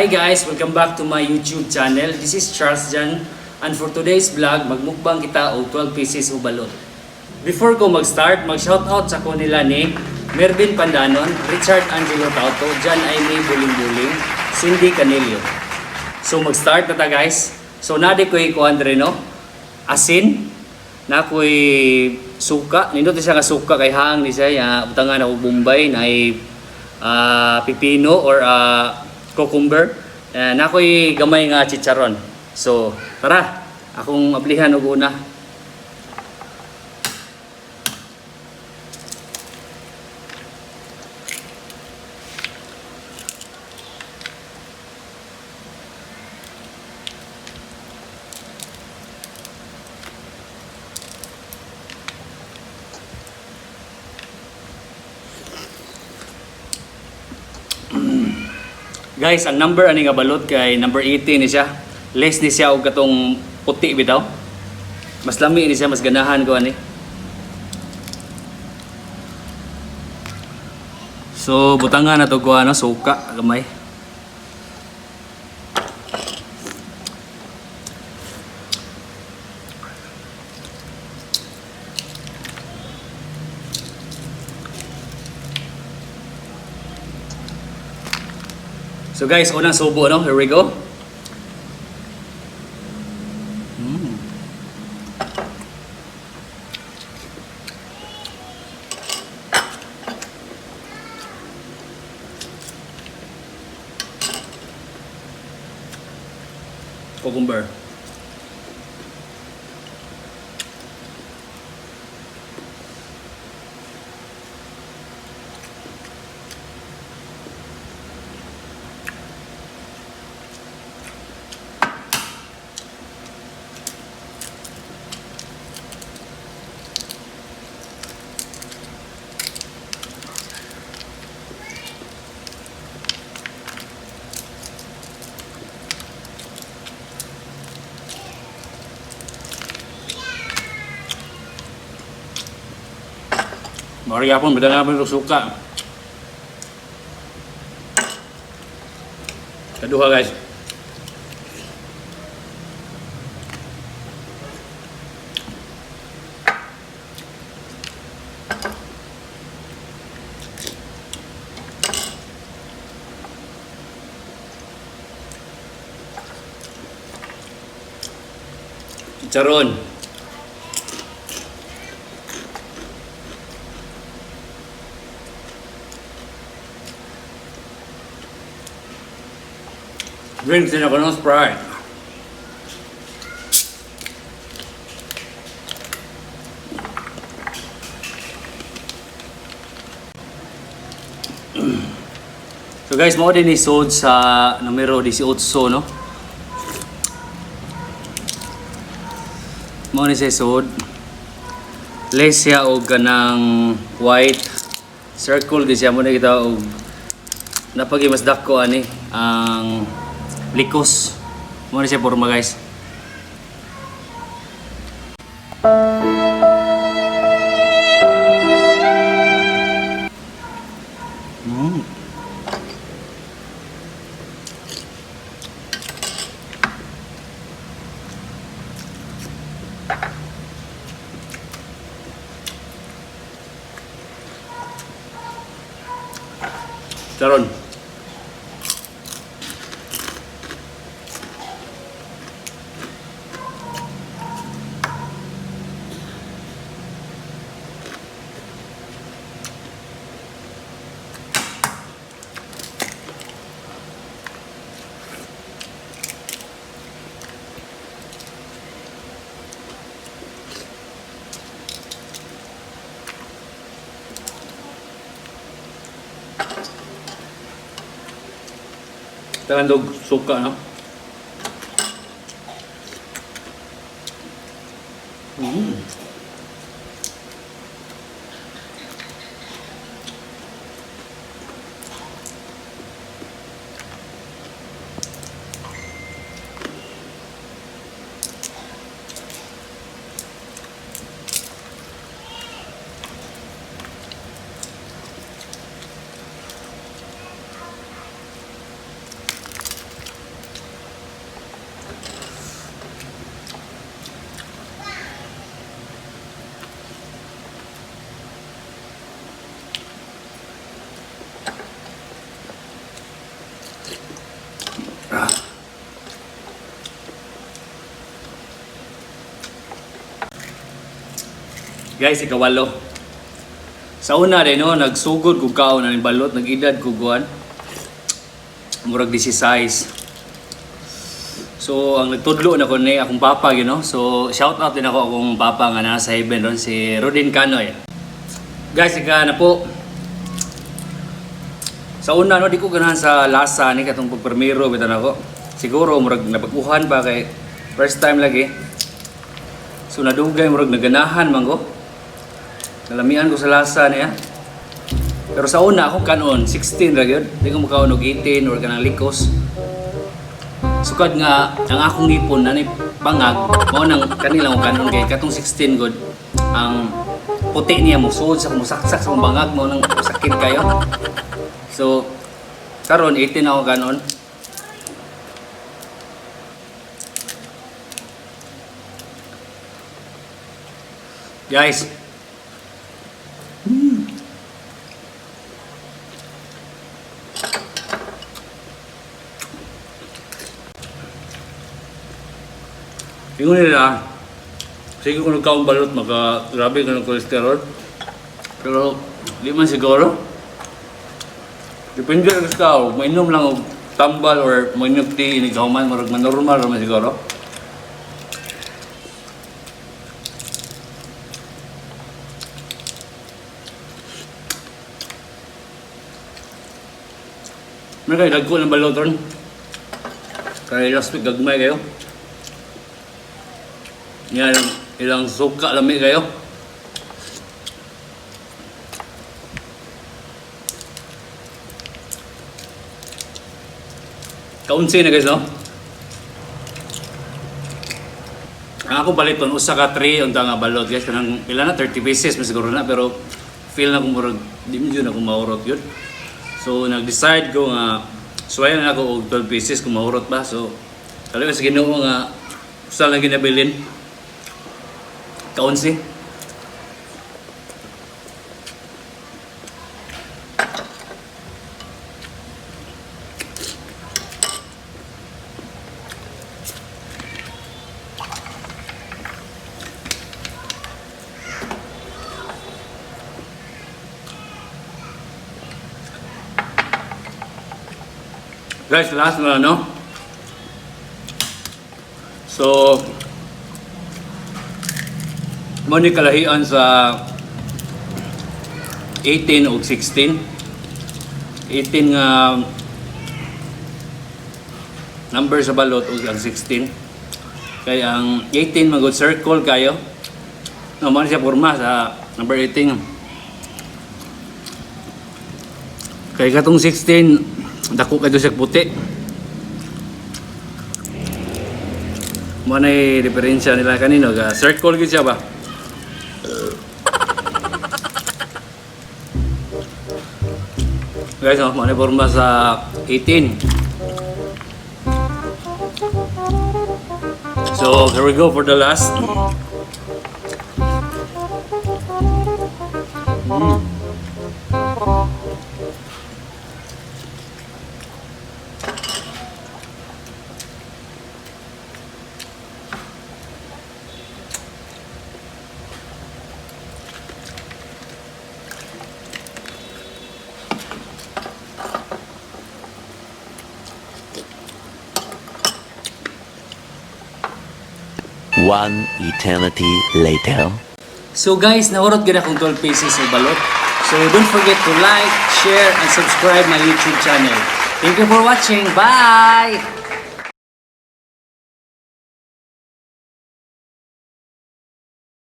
Hi guys! Welcome back to my YouTube channel. This is Charles Jan, and for today's vlog, magmukbang kita og 12 pieces o balot. Before ko mag-start, mag-shoutout sa ko nila ni Mervin Pandanon, Richard Angelo Tauto, John Aimee Buling-Buling, Cindy Canelio. So mag-start na ta, guys. So nadi ko'y kuan dre, no? Asin, na ko'y suka, nindot siya nga suka kay hang ni siya, ya, butangan ako Bombay na ay pipino or cucumber. Na ako'y gamay nga chicharon. So, tara, akong ablihan og una. Guys, ang number ani nga balot kay number 18 ni siya. Less ni siya og katong puti bitaw. Mas lami ni siya, mas ganahan ko ani. So, butangan na to ko ano, suka gamay. So guys, unang subo, no? Here we go. Cucumber. Mari yapon, beda nga po suka. Kaduha, guys. Chicharon. Drinks din ako ng Sprite. So guys, mao din ni sod sa numero 18, no? Mao ni siya sod. Less siya og kanang white circle di siya mo na kita og napagi mas dako ani ang likos. Mao ni siya porma, guys. Charon. Talandog suka, no? Guys, ikawalo. Sa una din, no, nagsugod kog kaon aning balot, nag-edad kog kuan. Murag 16. So, ang nagtudlo na ko ni akong papa. So, shout out din ako akong papa nga nasa heaven ron, si Rodin Canoy. Guys, ika na po. Sa una, no, di ko ganahan sa lasa ni katong pagpermiro bitan ako. Siguro murag nabag-uhan pa kay first time lagi. So nadugay murag naganahan man ko. Nalamian ko sa lasa niya. Pero sa una akong kanon 16 ra gyud. Di ko makaon og 18 or kanang likos. Sukad nga ang akong ngipon nanay bangag mao nang kanilang kanon kay katong 16 gud ang puti niya mosuod sa musaksak sa akong bangag, mao nang sakit kayo. So karon 18 ako kanon. Guys. Ingon nila, sige kung nagkaong balot, maka grabe ka ng kolesterol. Pero di man siguro. Depende lang sa tao. Mainom lang og tambal or mainom tea, inighuman, murag manormal man siguro. May kayo dagko ng balot ron. Kaya last week gagmay kayo. Yan, ilang suka lami kayo. Kaunsi na guys, no? Ang ako baliton, usa ka 3 unta nga balot guys. Kanang pila na, 30 pieces mas siguro na, pero feel na kung murag, di mo yun ako mahurot yun. So, nag-decide ko nga, suwayan na ako og 12 pieces kung mahurot ba. So, talaga sa Ginoo nga, usa lang ginabilin. Kaunsi. Guys, last na, no? So, mo ni kalahian sa 18 o 16. 18 nga number sa balot ug ang 16. Kay ang 18 magud circle kayo. No, mo ni siya porma sa number 18. Kay katong 16 dako kayo siya puti. Mo na diferensya nila kanino ga circle gyud siya ba. Guys, oh, mo na porma sa 18. So, here we go for the last. One eternity later. So guys, nahurot gyud akong 12 pieces of balot. So don't forget to like, share, and subscribe my YouTube channel. Thank you for watching. Bye!